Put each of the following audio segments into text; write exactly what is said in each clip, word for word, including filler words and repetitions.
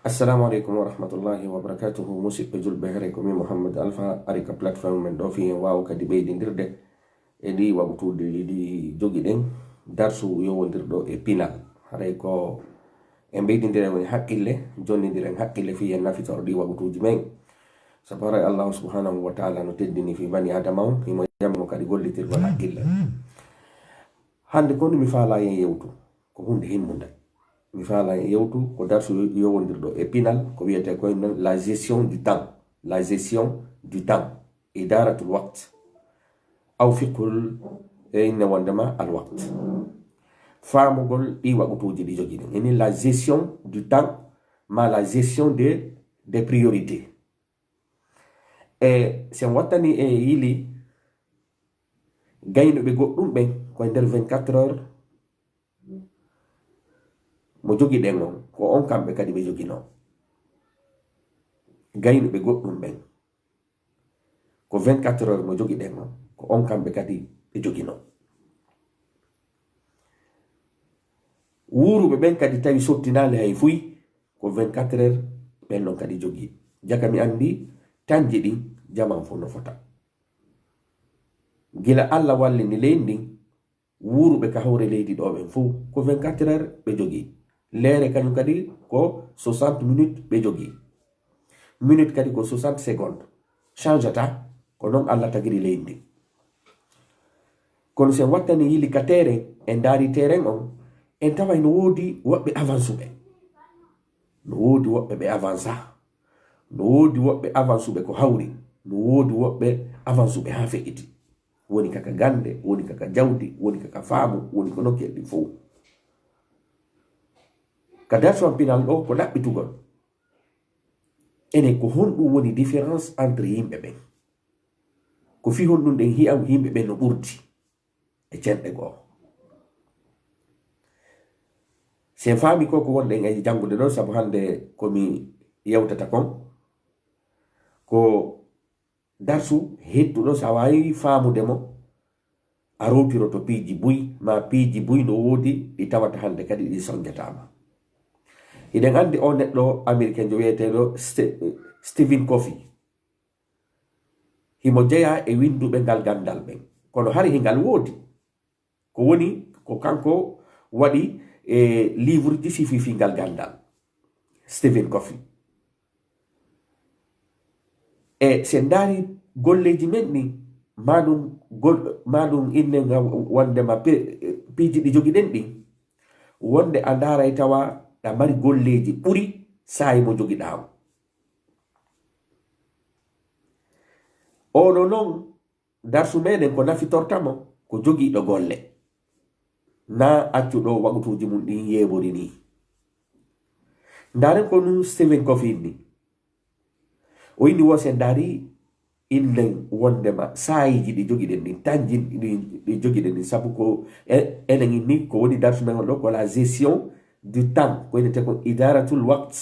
Assalamu aleykum wa rahmatullahi wa barakatuhu. Musidɓe julɓe, hare ko mi Mouhammad Alpha ari ka plateforme men ɗo, fii en waawa kadi ɓeydindirde e ɗi waɓutuuji ɗi jogiɗen darsu yowondirɗo e pinal. Haray ko en ɓeydindira woni haqqille, jonnindiren haqqille fii en nafitor ɗi waɓutuuji men. Sabu haray Allahu subhanahu wa taala no teddini fii bani Adama on, himo yammo kadi gollitirgol haqqille. Hannde ko mi faalaa en yewtu, ko huunde himmunde. Mi faalaa en yewtu ko darsu yowondirɗo e pinal, ko wiyetee ko non la gestion du temps. La gestion du temps. Idaratul waqt. Aw fiqhul, e inne wondema al waqt. Faamugol ɗi waɓutuuji ɗi jogiɗen. Ini la gestion du temps, ma la gestion des, des priorités. E sen wattani e yili gaynuɓe goɗɗum ɓen ko e nder vingt-quatre heures mo jogiɗen on, ko on kamɓe kadi ɓe joginoo. Gaynuɓe goɗɗum ɓen ko vingt-quatre heures mo jogiɗen on, ko on kamɓe kadi ɓe joginoo. Wuuruɓe ɓen kadi tawi sottinaali hay fuy, ko vingt-quatre heures ɓen non kadi jogii. Jaka mi anndi tanji ɗin jaman fof no fota. Gila Alla wallini leydi ndin, wuuruɓe ka hoore leydi ɗo ɓen fof ko vingt-quatre heures ɓe jogii. Leere kañum kadi ko soixante minutes ɓe jogii. Minute kadi ko soixante secondes. Changeata, ko non Alla tagiri leydi ndin. Kono sen wattani yili ka terrain, en ndaari terrain on, en taway no woodi woɓɓe avansuɓe. No woodi woɓɓe ɓe avansa. No woodi woɓɓe avansuɓe ko hawri. No woodi woɓɓe avansuɓe haa feƴƴiti. Woni kaka gannde, woni kaka jawdi, woni kaka faamu, woni ko nokkeeli ɗin fof. Ka darsu am pinal ɗo, ko ɗaɓɓitugol. Enen, ko honɗum woni différence entre yimɓe ɓen? Ko fii honɗum ɗen hi'am yimɓe ɓen no ɓurdi e cenɗe goo? Si en faami ko ko wonɗen e janngude ɗo, sabu hannde ko mi yewtata kon, ko darsu hettuɗo, si a waawi faamude mo, a rowtiroto piiji buy, ma piiji buy no woodi ɗi tawata hannde kadi ɗi sonjataama. Hiɗen anndi o neɗɗo Ameriken jo wiyeteeɗo Ste-, Stephen Covey. Himo jeyaa e winnduɓe ngal ganndal ɓen. Kono hari hingal woodi. Ko woni, ko kanko waɗi, e, livre ji si fii ngal ganndal. Stephen Covey. E, si en ndaari golleeji men ɗin, maɗum gol-, maɗum inne nga wondema pe-, piiji ɗi jogiɗen ɗin, wonde a ndaaray tawa ɗa mari golleeji ɓuri saa'i mo jogiɗaa on. Ono non, darsu meɗen ko nafitorta mo ko jogiiɗo golle. Na accuɗo waqutuuji mum ɗin yeeɓori nii. Ndaaren ko nun Stephen Covey inni. O inni wo si en ndaari innen wondema saayiiji ɗi jogiɗen ɗin, tanji ɗi, ɗi jogiɗen ɗin, sabu ko e-, enen inni ko woni darsu men on ɗo ko la gestion du temps, ko innete ko idaratul waqt,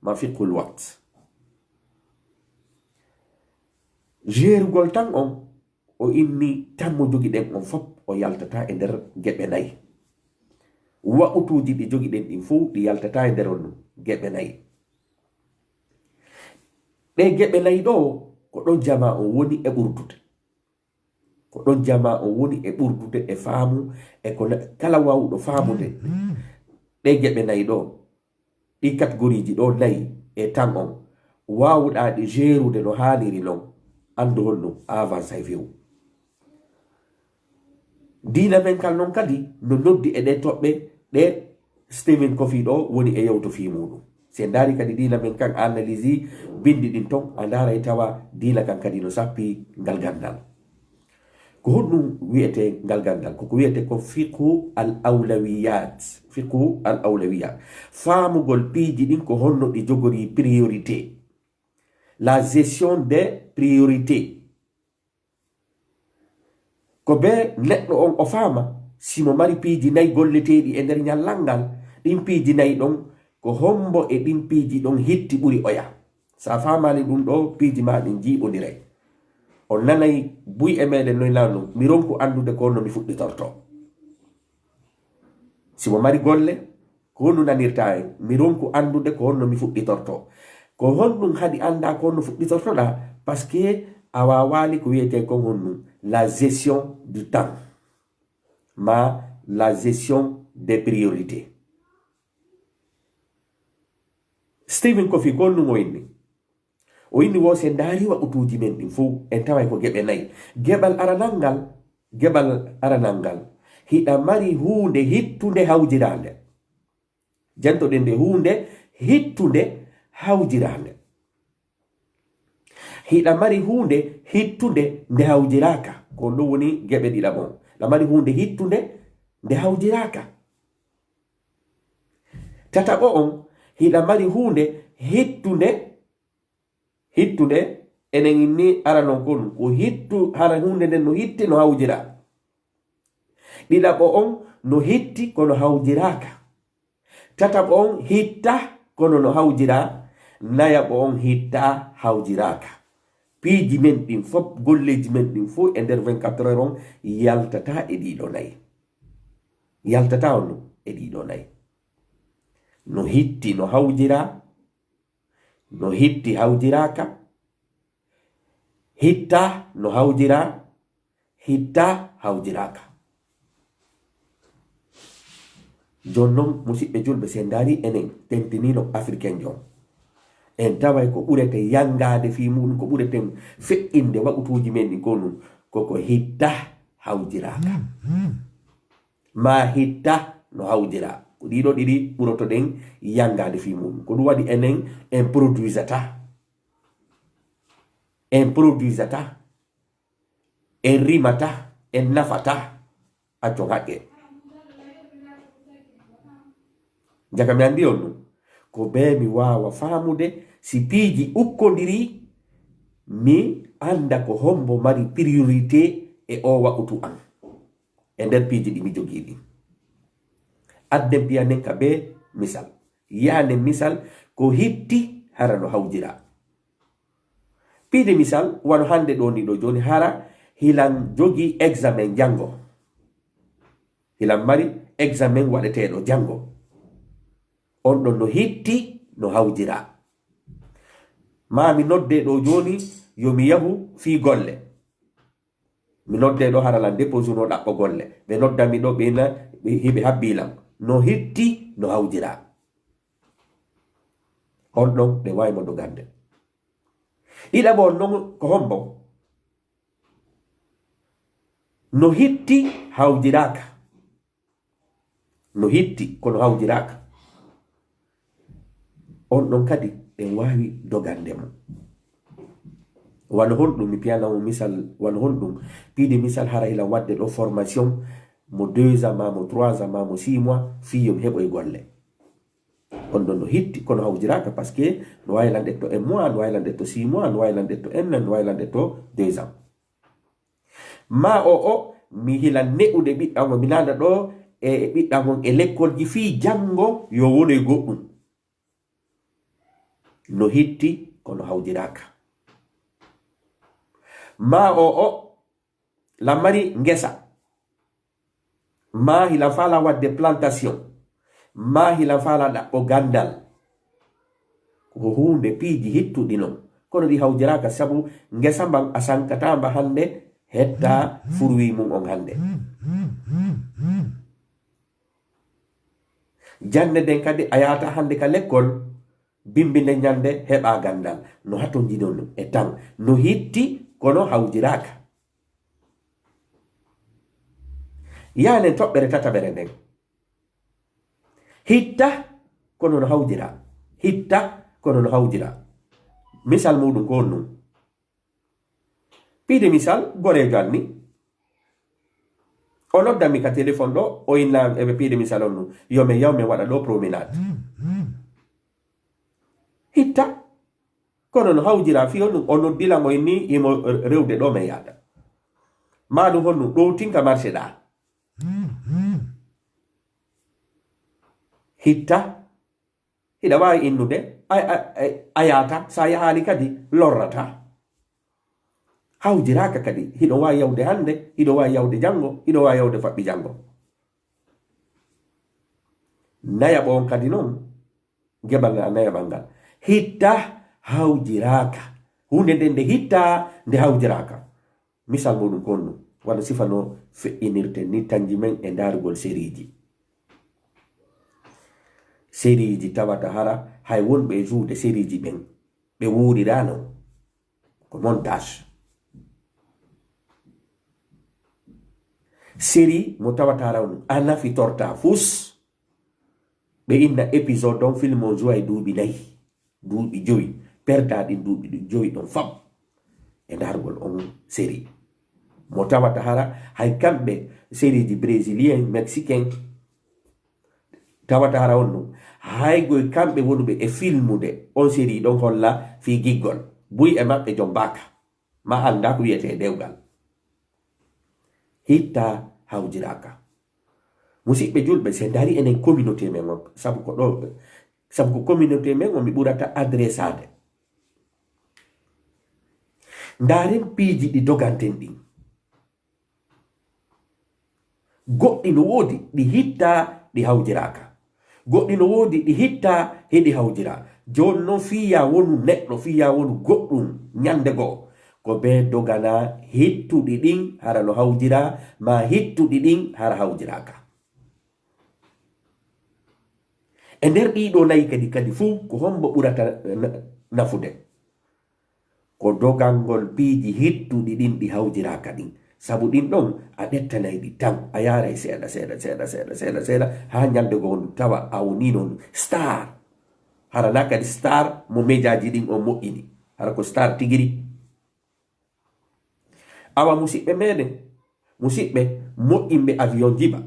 ma fiqhul waqt. Jeerugol tan on, o inni tan mo jogiɗen on fop, o yaltata e nder geɓe nayi. Waqutuuji ɗi jogiɗen ɗin fof, ɗi yaltata e nder on geɓe nayi. Ɗe geɓe nayi ɗo, ko ɗon jamaa on woni e ɓurdude. Ko ɗon jamaa on woni e ɓurdude e faamu, e ko na-, kala waawuɗo faamude ɗe geɓe nayi ɗo, ɗi categoriiji ɗo nayi e tan on, waawuɗaa ɗi jeerude no haaniri non, anndu honɗum, a avansay few. Diina men kan non kadi no noddi e ɗe toɓɓe ɗe Stephen Covey ɗo woni e yewto fii muuɗum. Si en ndaari kadi diina men kan, a analyse binndi ɗin ton, a ndaaray tawa diina kan kadi no sappi ngal ganndal. Ko honɗum wi'etee ngal ganndal? Koko wi'etee ko fiqhu al awlawiyat. Fiqhu al awlawiyat. Faamugol piiji ɗin ko honno ɗi jogorii priorité. La gestion des priorités. Ko be neɗɗo on o faama, si mo mari piiji nayi golleteeɗi e nder ñallal ngal, ɗin piiji nayi ɗon, ko hombo e ɗin piiji ɗon hitti ɓuri oya? Sa faamaali ɗum ɗo, piiji ma ɗin jiiɓondiray. On nanay buy e meɗen noy nanu, mi ronku anndude ko no mi fuɗɗitorto. Si mo mari golle, Ko honɗum nanirta en? Mi ronku anndude ko honno mi fuɗɗitorto. Ko honɗum haɗi annda ko honno fuɗɗitortoɗa? Parce que a waawaali ko wiyetee kon honɗum? La gestion du temps. Ma la gestion des priorités. Stephen Covey ko honɗum o inni? O inni wo si en ndaari waqutuuji men ɗin fow, en taway ko geɓe nayi. Geɓal aranal ngal, geɓal aranal ngal, hiɗa mari huunde hittunde hawjiraande. Jantoɗen nde, huunde hittunde hawjiraande. Hiɗa mari huunde hittunde nde hawjiraaka. Ko ɗum woni geɓe ɗiɗaɓo on. Hiɗa mari huunde hittunde nde hawjiraaka. Tataɓo on, hiɗa mari huunde hittunde, hittunde, enen inni aranal kon ko hittu, hara huunde nden no hitti no hawjira. Ɗiɗaɓo on no hitti kono hawjiraaka. Tataɓo on hitta kono no hawjira. Nayaɓo on hitta hawjiraaka. Piiji men ɗin fof, golleeji men ɗin fof e nder vingt-quatre heures on yaltata e ɗiɗo nayi. Yaltata on e ɗiɗo nayi. No hitti no hawjira, no hitti hawjiraaka, hitta no hawjira, hitta hawjiraaka. Jooni non, musiɓɓe julɓe, si en ndaari enen tentiniino Afriken jo, en taway ko ɓureten yanngaade fii muuɗum, ko ɓureten feƴƴinde waqutuuji men ɗin ko ɗum, ko ko hitta hawjiraaka. Maa hitta no hawjira. Ko ɗiɗo ɗiɗi ɓurotoɗen yanngaade fii muuɗum. Ko ɗum waɗi enen en produisata. En produisata. En rimata. En nafata. Accon haqqe. Jaka mi anndi on ɗum. Ko bee mi waawa faamude si piiji ukkondirii, mi annda ko hombo mari priorité e oo waqutu an. E nder piiji ɗi mi jogii ɗin. Adden piyanen ka bee misal. Yaanen misal ko hitti hara no hawjira. Piide misal, wano hannde ɗoo nii ɗoo jooni, hara hilan jogii examen janngo. Hilan mari examen waɗeteeɗo janngo. On ɗon no hitti no hawjira. Maa mi noddee ɗoo jooni yo mi yahu fii golle. Mi noddee ɗoo hara lan dépose no ɗaɓɓo golle. Ɓe nodda mi ɗoo ɓe na, ɓe, hiɓe habbii lan. No hitti no hawjira. On ɗon ɓe waawi mo dogande. Ɗiɗaɓo on non ko hombo? No hitti hawjiraaka. No hitti kono hawjiraaka. On ɗon kadi ɓe waawi dogande mo. Wano honɗum mi piyana mo misal, wano honɗum piide misal hara hilan waɗde ɗoo formation mo deux ans, maa mo trois ans, maa mo six mois, fii yo mi heɓoy golle. On ɗon no hitti kono hawjiraaka, parce que no waawi lan ƴetto un mois, no waawi lan ƴetto six mois, no waawi lan ƴetto un an, no waawi lan ƴetto deux ans. Maa o, o, mi hilan ne'ude ɓiɗɗan on, mi naada ɗoo e ɓiɗɗan on e lekkolji fii janngo yo wonu e goɗɗum. No hitti kono hawjiraaka. Maa o, o, lan mari ngesa. Maa hilan faalaa waɗde plantation. Maa hilan faalaa ɗaɓɓo ganndal. Ko huunde piiji hittuɗi non. Kono ɗi hawjiraaka sabu ngesa mban a sankataa mba hannde, hetta furwi mum on hannde. Jannde nden kadi a yaata hannde ka lekkol, bimbi nden ñannde heɓaa ganndal. No hatonji non e tan. No hitti kono hawjiraaka. Yaanen toɓɓere tataɓere nden. Hitta kono no hawjira. Hitta kono no hawjira. Misal muuɗum ko on ɗum. Piide misal, goreejo an ni. O noddan mi ka telefon ɗoo, o inna e ɓe piide misal on ɗum. Yo mi yaw mi waɗa ɗoo promenade. Hitta. Kono no hawjira fii on ɗum, o noddi lan o inni himo rewde ɗoo mi yaada. Maa ɗum honɗum ɗowtinka marché ɗaa. Hitta. Hiɗa waawi innude, a, a, a, a yaata, so a yahaali kadi lorrata. Hawjiraaka kadi, hiɗo waawi yawde hannde, hiɗo waawi yawde janngo, hiɗo waawi yawde faɓɓi janngo. Nayaɓo on kadi non, geɓal ngal, nayaɓal ngal hitta hawjiraaka. Huunde nden nde hitta, nde hawjiraaka. Misal muɗum ko honno? Wano sifa no feƴƴinirten ni tanji men e ndaarugol seriiji. Seriiji tawata hara hay wonɓe e juude seriiji ɓen, ɓe wuuriraano. Ko montage. Série mo tawata hara on a nafitorta fus. Ɓe inna épisode on, film on jowa e duuɓi nayi, duuɓi jowi, perda ɗin duuɓi ɗin jowi ɗon fab e ndaargol on série. Mo tawata hara hay kamɓe sérieji brésilien, mexicain, tawata hara on non, hay goy kamɓe wonuɓe e filmude on série ɗon holla fii giggol. Buy e maɓɓe jombaaka, ma annda ko wiyetee dewgal. Hitta hawjiraaka. Musiɓɓe julɓe, se ndari enen communauté men on, sabu ko ɗo, sabu ko communauté men on mi ɓurata adressade. Ndaren piiji ɗi doganten ɗin. Goɗɗi no woodi ɗi hitta, ɗi hawjiraaka. Goɗɗi no woodi ɗi hitta, hiɗi hawjira. Jooni non fii ya wonu neɗɗo, fii ya wonu goɗɗum ñande goo, ko bee dogana hittuɗi ɗin hara no hawjira, maa hittuɗi ɗin hara hawjiraaka. E nder ɗii ɗoo nayi kadi, kadi fuu, ko hombo ɓurata na-, nafude? Ko dogangol piiji hittuɗi ɗin ɗi hawjiraaka ɗin. Sabu ɗin ɗon, a ɗettanay ɗi tan, a yaaray seeɗa, seeɗa, seeɗa, haa ñande goo ndu tawa a wonii non star. Hara na kadi star mo mejaaji ɗin on moƴƴini. Hara ko star tigiri. Awa musiɓɓe meɗen, musiɓɓe, moƴƴinɓe avion jiba,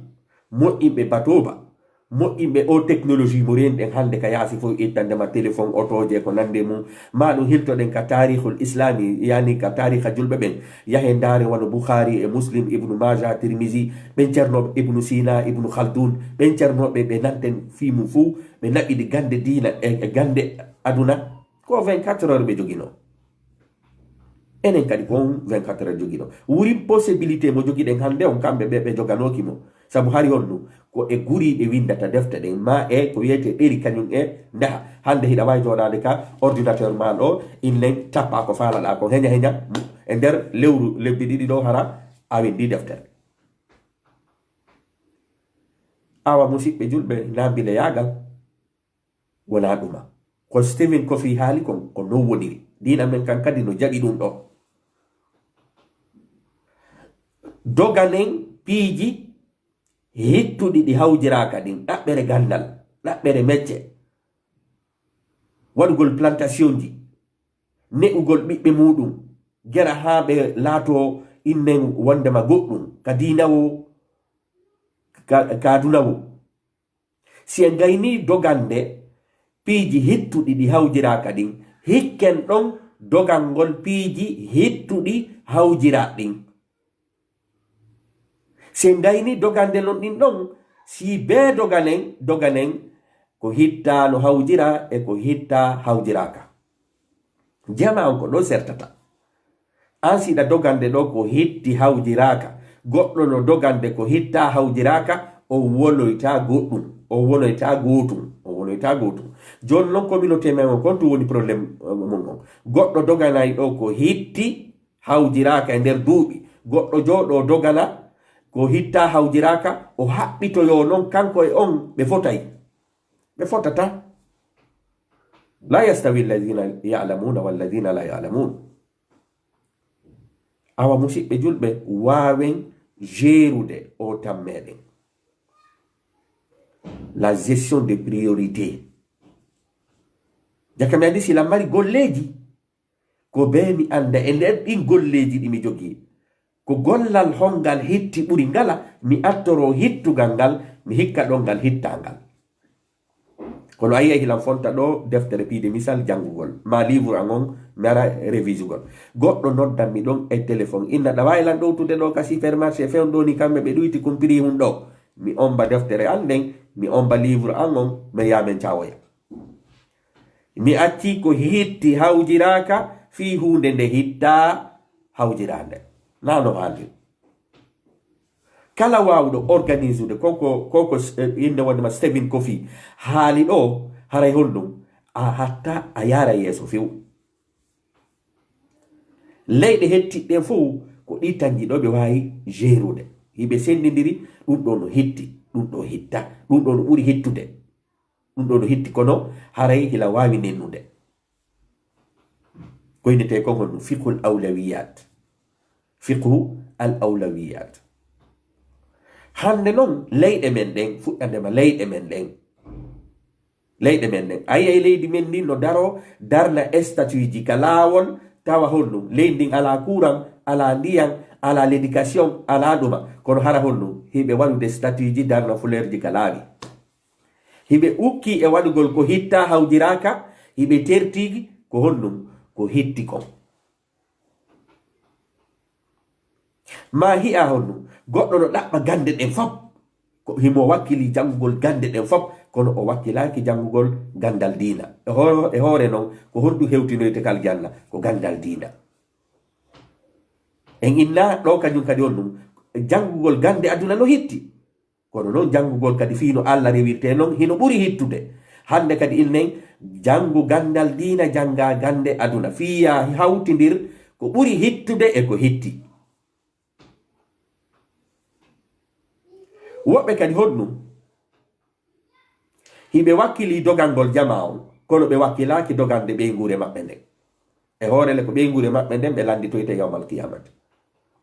moƴƴinɓe bateau ba, moƴƴinɓe o technologie mo reenɗen hannde ka yaasi fof, ittande ma téléphone, otooje, ko nande mum, ma ɗum hiltoɗen ka taarihul islami, yani ka taariha julɓe ɓen. Yahe ndaare wano Bukhari e Muslim, Ibnu Maja, Tirmizi, ɓen ceernooɓe Ibnu Sina, Ibnu Khaldun, ɓen ceernooɓe ɓe nanten fii mum fuu, ɓe naɓidi gannde diina e, e gannde aduna. Ko vingt-quatre heures ɓe joginoo. Enen kadi ko on vingt-quatre heures joginoo. Wurin possibilité mo jogiɗen hannde on, kamɓe ɓe, ɓe joganooki mo. Sabu hari on ɗum, ko e guri ɓe winndata defte ɗen, ma e ko wiyetee ɗeri kañum e ndaha. Hannde hiɗa waawi jooɗaade ka ordinateur ma ɗo, innen tappa ko faalaɗaa ko, heña heña, e nder lewru, lebbi ɗiɗi ɗo hara a winndi deftere. Awa musiɓɓe julɓe, na mbile yaagal. Wonaa ɗuma. Ko Stephen Covey haali kon, ko non woniri. Diina men kan kadi no jaɓi ɗum ɗo. Doganen piiji hittuɗi ɗi hawjiraaka ɗin, ɗaɓɓere ganndal, ɗaɓɓere mecce, waɗugol plantationji, ne'ugol ɓiɓɓe muuɗum, gera haa ɓe laatoo innen wondema goɗɗum, ka diina woo, ka, ka aduna woo. Si en gaynii dogande piiji hittuɗi ɗi hawjiraaka ɗin, hikken ɗon dogangol piiji hittuɗi hawjiraaɗi ɗin. Si en gaynii dogande non ɗin ɗon, si bee doganen, doganen ko hittaa no hawjira e ko hittaa hawjiraaka. Jama on ko ɗon sertata. An siɗa dogande ɗo ko hitti hawjiraaka, goɗɗo no dogande ko hitta hawjiraaka, o wonoyta goɗɗum, o wonoyta gootum, o wonoyta gootum. Jooni non communauté men on, kon tun woni problème, eh, mum on. Goɗɗo doganay ɗo ko hitti hawjiraaka e nder duuɓi, goɗɗo jooɗo dogana ko hitta hawjiraaka, o haɓɓitoyo non kanko e on ɓe fotay. Ɓe fotata. La yastawi alladhina ya'lamuna walladhina la ya'lamun. Awa musiɓɓe julɓe, waawen jeerude o tammeeɗen. La gestion des priorités. Jaka mi andi sila mari golleeji, ko bee mi anda e nder ɗin golleeji ɗi mi jogii, ko gollal hongal hitti ɓuri ngala, mi attoroo hittugal ngal, mi hikka ɗon ngal hittaa ngal. Kono a yi'ay hilan fonta ɗo deftere piide misal janngugol, ma livre an on mi ara révisugol. Goɗɗo noddan mi ɗon e téléphone, inna ɗa waawi lan ɗowtude ɗo ka supermarché fewn ɗo ni, kamɓe ɓe ɗuyti kun prix hun ɗo. Mi omba deftere an nden, mi omba livre an on, mi yaa men cawoya. Mi acci ko hitti hawjiraaka fii huunde nde hittaa hawjiraande. Naa no haaniri. Kala waawɗo organisude ko ko ko ko eh, innde wonde ma Stephen Kofi haali ɗo, haray honɗum a hatta a yaara yeeso few. Leyɗe hettiɗɗe fof ko ɗi tanji ɗo ɓe waawi jeerude. Hiɓe senndindiri, ɗum ɗo no hetti, ɗum ɗo hetta, ɗum ɗo no ɓuri hettude. Ɗum ɗo no hetti kono haray hila waawi nennude. Ko innetee kon honno fiqhul awlawiyat. Fiqhu al awlawiyat. Hannde noon leyɗe men ɗen, fuɗɗande ma leyɗe men ɗen. Leyɗe men ɗen. A yiyay leydi men ndin no daroo, darna statut ji ka laawol, tawa honno leydi ndin alaa kuuran, alaa ndiyan, alaa l'éducation, alaa ɗuma. Kono hara honno hiɓe waɗude statut ji, darna fleur ji ka laawi. Hiɓe ukkii e waɗugol ko hittaa hawjiraaka, hiɓe tertiigi ko honɗum ko hitti kon. Ma hi'a honɗum goɗɗo no ɗaɓɓa gannde ɗen fop, ko himo wakkili janngugol gannde ɗen fop, kono o wakkilaaki janngugol ganndal diina. E hoo-, e hoore non, ko honɗum hewtinoyte kal janna? Ko ganndal diina. En inna ɗo kañum kadi honɗum, janngugol gannde aduna no hitti. Kono noon, janngugol kadi fii no Alla rewirtee noon, hino ɓuri hittude. Hannde kadi, innen, janngu ganndal diina, jannga gannde aduna, fii yaa hawtindir ko ɓuri hittude e ko hitti. Woɓɓe kadi honɗum? Hiɓe wakkilii dogangol jamaa on, kono ɓe wakkilaaki dogande ɓeynguure maɓɓe nden. E hoore le ko ɓeynguure maɓɓe nden ɓe lannditoyte yawmal qiyamati.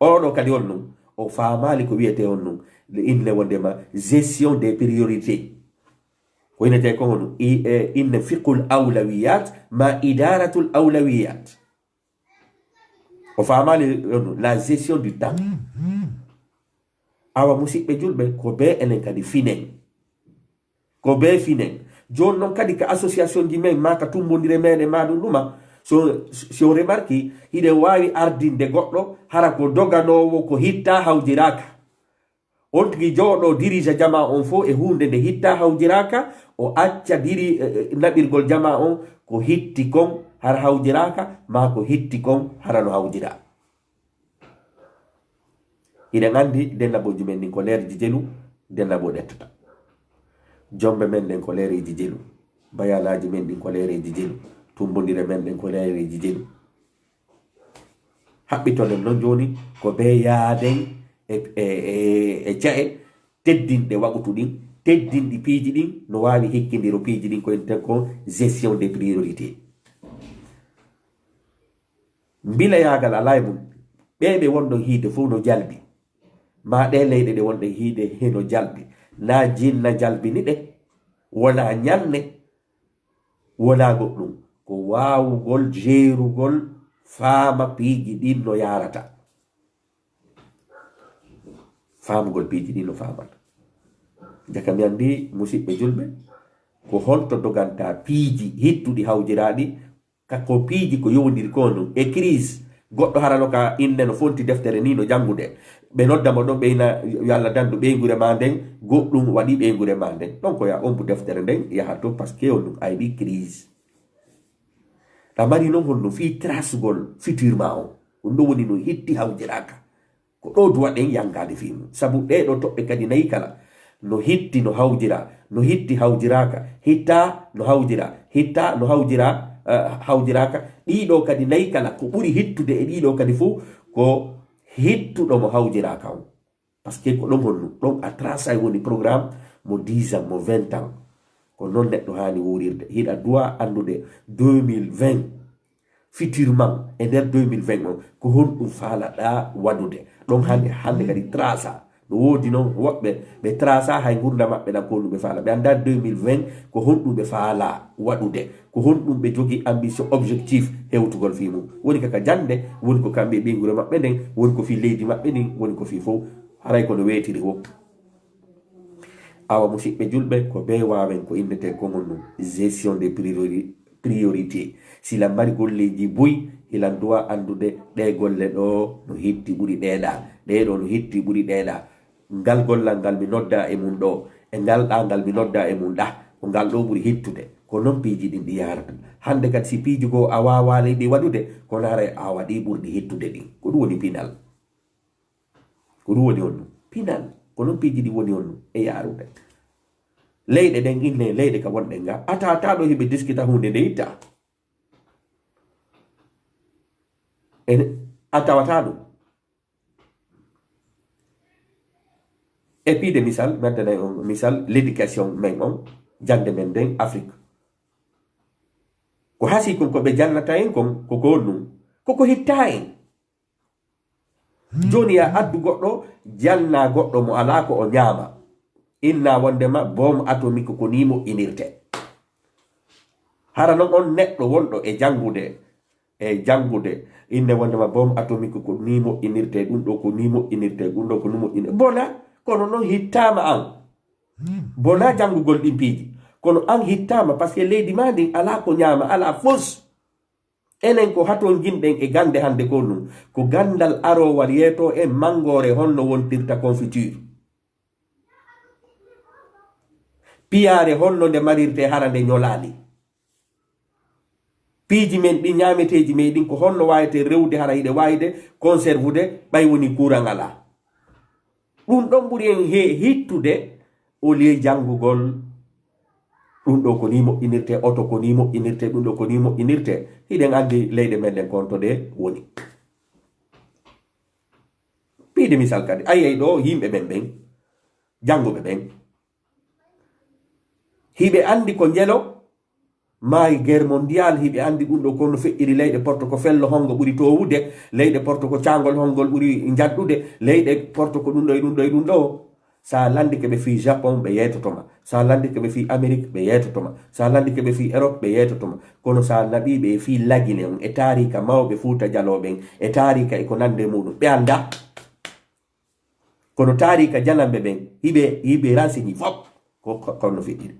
Oɗo kadi on ɗum, o faamaali ko wiyetee on ɗum, le inne wondema gestion des priorités. Ko innetee ko honɗum? I-, e, inne fiqhul awlawiyat ma idaratul awlawiyat. O faamaali on ɗum, la gestion du temps. Awa, musiɓɓe julɓe, ko bee enen kadi finen. Ko bee finen. Jooni noon kadi ka association ji men, maa ka tummbondire meɗen, maa ɗum ɗuma, so, si on remarki, hiɗen waawi ardinde goɗɗo, hara ko doganoowo, ko hittaa hawjiraaka. On tigi jooɗoo dirija jamaa on fof e huunde nde hittaa hawjiraaka, o acca diri, eh, eh, naɓirgol jamaa on, ko hitti kon hara hawjiraaka, maa ko hitti kon hara no hawjiraa. Hiɗen anndi dennabooji men ɗin ko leerji jelu, dennaboo ɗettata. Jombe men ɗen ko leereeji jelu. Bayanaaji men ɗin ko leereeji jelu. Tummbondire men ɗen ko leereeji jelu. Haɓɓitoɗen non jooni ko bee yaaden e, e, e, e ca'e teddinɗe waqutu ɗin, teddinɗi piiji ɗin, no waawi hikkindiro piiji ɗin ko inneten ko gestion des priorités. Mbilayaagal alaa e mum. Ɓee ɓe wonɗon hiide fof no jalbi. Maa ɗee leyɗe ɗe wonɗen hiide hino jalbi. Naa jinna jalbini ɗe. Wonaa ñanne. Wonaa goɗɗum. Ko waawugol jeerugol faama piiji ɗin no yaarata. Faamugol piiji ɗin no faamata. Jaka mi anndi, musiɓɓe julɓe, ko honto doganta piiji hittuɗi hawjiraaɗi ka ko piiji ko yowondiri ko non e crise. Goɗɗo harano ka innde no fonti deftere ni no janngude. Ɓe nodda mo ɗon, ɓe ina yo Allah dandu ɓeynguure ma nden, goɗɗum waɗi ɓeynguure ma nden. Ɗon ko ya ombu deftere nden yaha to, parce que on ɗum ayɓi crise. Ɗa mari non honno fii trasugol futur ma on. Ɗum ɗo woni no hitti hawjiraaka. Ko ɗo duwaɗen yanngaade fii mum. Sabu ɗee ɗoo toɓɓe kadi nayi kala, no hitti, no hawjira, no hitti hawjiraaka, hitta, no hawjira, hitta, no hawjira, eh, hawjiraaka. Ɗii ɗoo kadi nayi kala, ko ɓuri hittude e ɗii ɗoo kadi fof, ko hittuɗo mo hawjiraaka on. Parce que ko ɗon honno, ɗon a trasay woni programme mo dix ans, mo vingt ans. Ko noon neɗɗo haani wuurirde. Hiɗa duwa anndude deux mille vingt, futurement, e nder deux mille vingt on, ko honɗum faalaɗaa waɗude? Ɗon hannde, hannde kadi trasa. No woodi noon woɓɓe, ɓe trasa hay ngurnda maɓɓe ɗan ko honɗum ɓe faala. Ɓe anndaa deux mille vingt ko honɗum ɓe faala waɗude. Ko honɗum ɓe jogii ambition, objectif hewtugol fii mum. Woni ka, ka jannde, woni ko kamɓe e ɓeynguure maɓɓe nden, woni ko fii leydi maɓɓe ndin, woni ko fii fow. Haray ko no weetiri wo. Awa, musiɓɓe julɓe, ko bee waawen ko innetee ko honɗum, gestion des priori-, priorité. Sila mari golleeji buy, hilan duwa anndude ɗee golle ɗoo no hitti ɓuri ɗee ɗaa, ɗee ɗoo no hitti ɓuri ɗee ɗaa. Ngal gollal ngal mi nodda e mum ɗoo, e ngal ɗaa ngal mi nodda e mum ɗaa, ko ngal ɗoo ɓuri hittude. Ko non piiji ɗin ɗi yahrata. Hannde kadi, si piiji goo a waawaa ley ɗi waɗude, kono haray a waɗii ɓurɗi hittude ɗin. Ko ɗum woni pinal. Ko ɗum woni on ɗum. Pinal. Ko noon piiji ɗi woni on e yaarude. Leyɗe ɗen inne, leyɗe ka wonɗen ga, a tawata ɗo hiɓe diskita huunde nde itta. Ene, a tawata ɗum. E piide misal, mi addanay on misal, l'éducation men on, jannde men nden Afrique. Ko hasi kon ko ɓe jannata en kon, ko ko honɗum? Ko ko hitta en. Jooni ya addu goɗɗo, janna goɗɗo mo alaa ko o ñaama. Inna wondema bombe atomique ko ni moƴƴinirte. Hara non on neɗɗo wonɗo e janngude, e janngude, inne wondema bombe atomique ko ni moƴƴinirte, ɗum ɗo ko ni moƴƴinirte, ɗum ɗo ko ni moƴƴinirte. Bona, kono non hittaama an. Bona janngugol ɗin piiji. Kono an hittaama, parce que leydi ma ndin alaa ko ñaama, alaa fos. Enen ko hatonjinɗen e gannde hannde ko ɗum. Ko ganndal aroowal yeeto en manngoore honno wontirta confiture. Piyaare honno nde marirte hara nde ñolaali. Piiji men ɗi ñaameteeji men ɗin ko honno waawete rewde hara hiɗe waawde conservude ɓay woni kuuran alaa. Ɗum ɗon ɓuri en he hittude au lieu janngugol. Ɗum ɗo ko ni moƴƴinirte, oto ko ni moƴƴinirte, ɗum ɗo ko ni moƴƴinirte. Hiɗen anndi leyɗe men ɗen kon to ɗe woni. Piide misal kadi, a yiyay ɗo yimɓe men ɓen, jannguɓe ɓen. Hiɓe anndi ko njelo, maayi guerre mondiale, hiɓe anndi ɗum ɗo kono feƴƴiri leyɗe porto ko fello hongo ɓuri towude, leyɗe porto ko caangol hongol ɓuri njaɗɗude, leyɗe porto ko ɗum ɗo e ɗum ɗo e ɗum ɗo. Sa landike ɓe fii Japon, ɓe yeetoto ma. Sa landike ɓe fii Amérique, ɓe yeetoto ma. Sa landike ɓe fii Europe, ɓe yeetoto ma. Kono sa naɓii ɓe e fii Lagine on, e taariika mawɓe Fuuta Jaloo ɓen, e taariika e ko nande muɗum, ɓe annda. Kono taariika jananɓe ɓen, hiɓe, hiɓe renseigné fop. Ko, ko, kono feƴƴiri.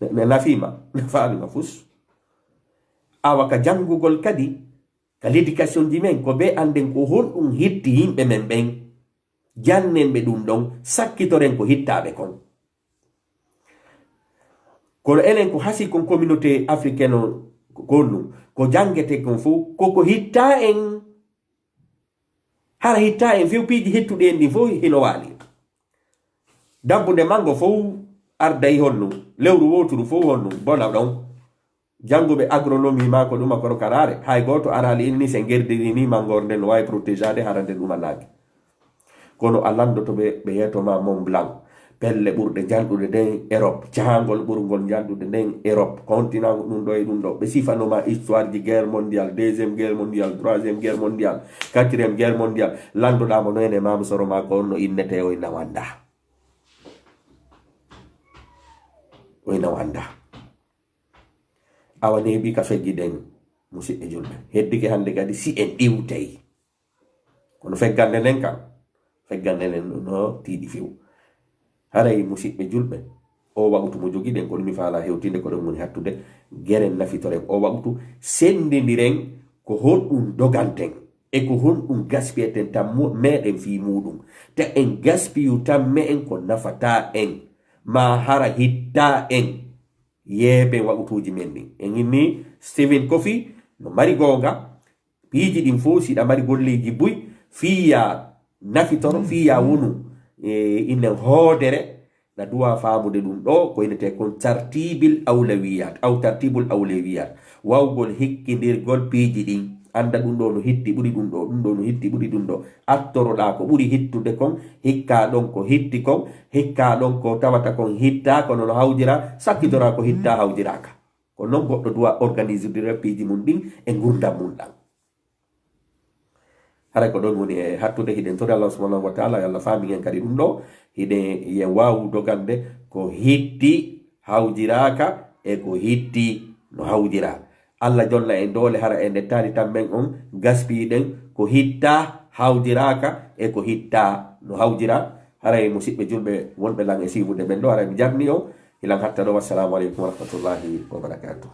Ne, ne nafiima, nafaali ma fus. Awa ka janngugol kadi, ka l'éducation ji men, ko ɓe annden ko honɗum hitti yimɓe men ɓen. Jannen ɓe ɗum ɗon, sakkitoren ko hittaaɓe kon. Kono enen ko hasi kon communauté africaine on, ko ɗum, ko janngete kon fof, koko hitta en. Hara hitta en few piiji hittuɗi en ɗin fof hino waali. Dabbude mango fof arday honno, lewru woturu fof honno, bona ɗon. Jannguɓe agronomie maa ko ɗuma kono karaare, hay gooto araali inni se ngerdiri ni mangor nden no waawi protégeade hara nde ɗumanaaki. Kono a lanndoto ɓe, ɓe yeeto ma Mont Blanc, pelle ɓurɗe njanɗude nden Europe, jahangol ɓurngol njanɗude nden Europe, continent ɗum ɗo e ɗum ɗo. Ɓe sifano ma histoire ji guerre mondiale, deuxième guerre mondiale, troisième guerre mondiale, quatrième guerre mondiale. Lanndoɗaa mo no ene Maam Soro maa ko on no innete, o inna wannda. O inna wannda. Awa neeɓi ka feggi ɗen, musiɓɓe julɓe. Heddike hannde kadi si en ɗiwtay. Kono feggande nden kam, feggande nden no tiiɗi few. Haray musiɓɓe julɓe, o wawtu mo jogiɗen, kono mi faala hewtinde ko ɗon woni hattude, geren nafitoren o wawtu, senndindiren ko honɗum doganten, e ko honɗum gaspiyeten tan mo-, meɗen fii muɗum. Ta en gaspiyu tan me'en ko nafata en, ma hara hitta en. Yeeben waɓutuuji men ɗin. En inni Stephen Kofi no mari goonga, piiji ɗin fof, siɗa mari golleeji buy, fii ya nafitoro, fii ya wonu, e, inen hoodere, na duwa faamude ɗum ɗo, ko inete kon tartibul awlawiyat, aw tartibul awlawiyat. Wawgol hikkindirgol piiji ɗin, annda ɗum ɗo no hitti ɓuri ɗum ɗo, ɗum ɗo no hitti ɓuri ɗum ɗo. Attoroɗaa ko ɓuri hittude kon, hikka ɗon ko hitti kon, hikka ɗon ko tawata kon hitta, kono no hawjira, sakkitora ko hitta hawjiraka. Ko non goɗɗo duwa organisirde piiji mum ɗin e ngurdam mum ɗan. Haray ko ɗon woni e hattude, hiɗen tori Allah subhanahu wa ta'ala, yo Allah faami en kadi ɗum ɗo, hiɗen yen waawu dogande ko hitti hawjiraka e ko hitti no hawjira. Allah jonna en doole hara en ndettaani tan men on gaspiyi ɗen ko hitta hawjiraka e ko hitta no hawjira. Haray musiɓɓe julɓe wonɓe lan e siifude ɓen ɗo, haray mi jarni on, hilan hatta ɗo. Wassalamu aleykum wa rahmatullahi wa barakatuh.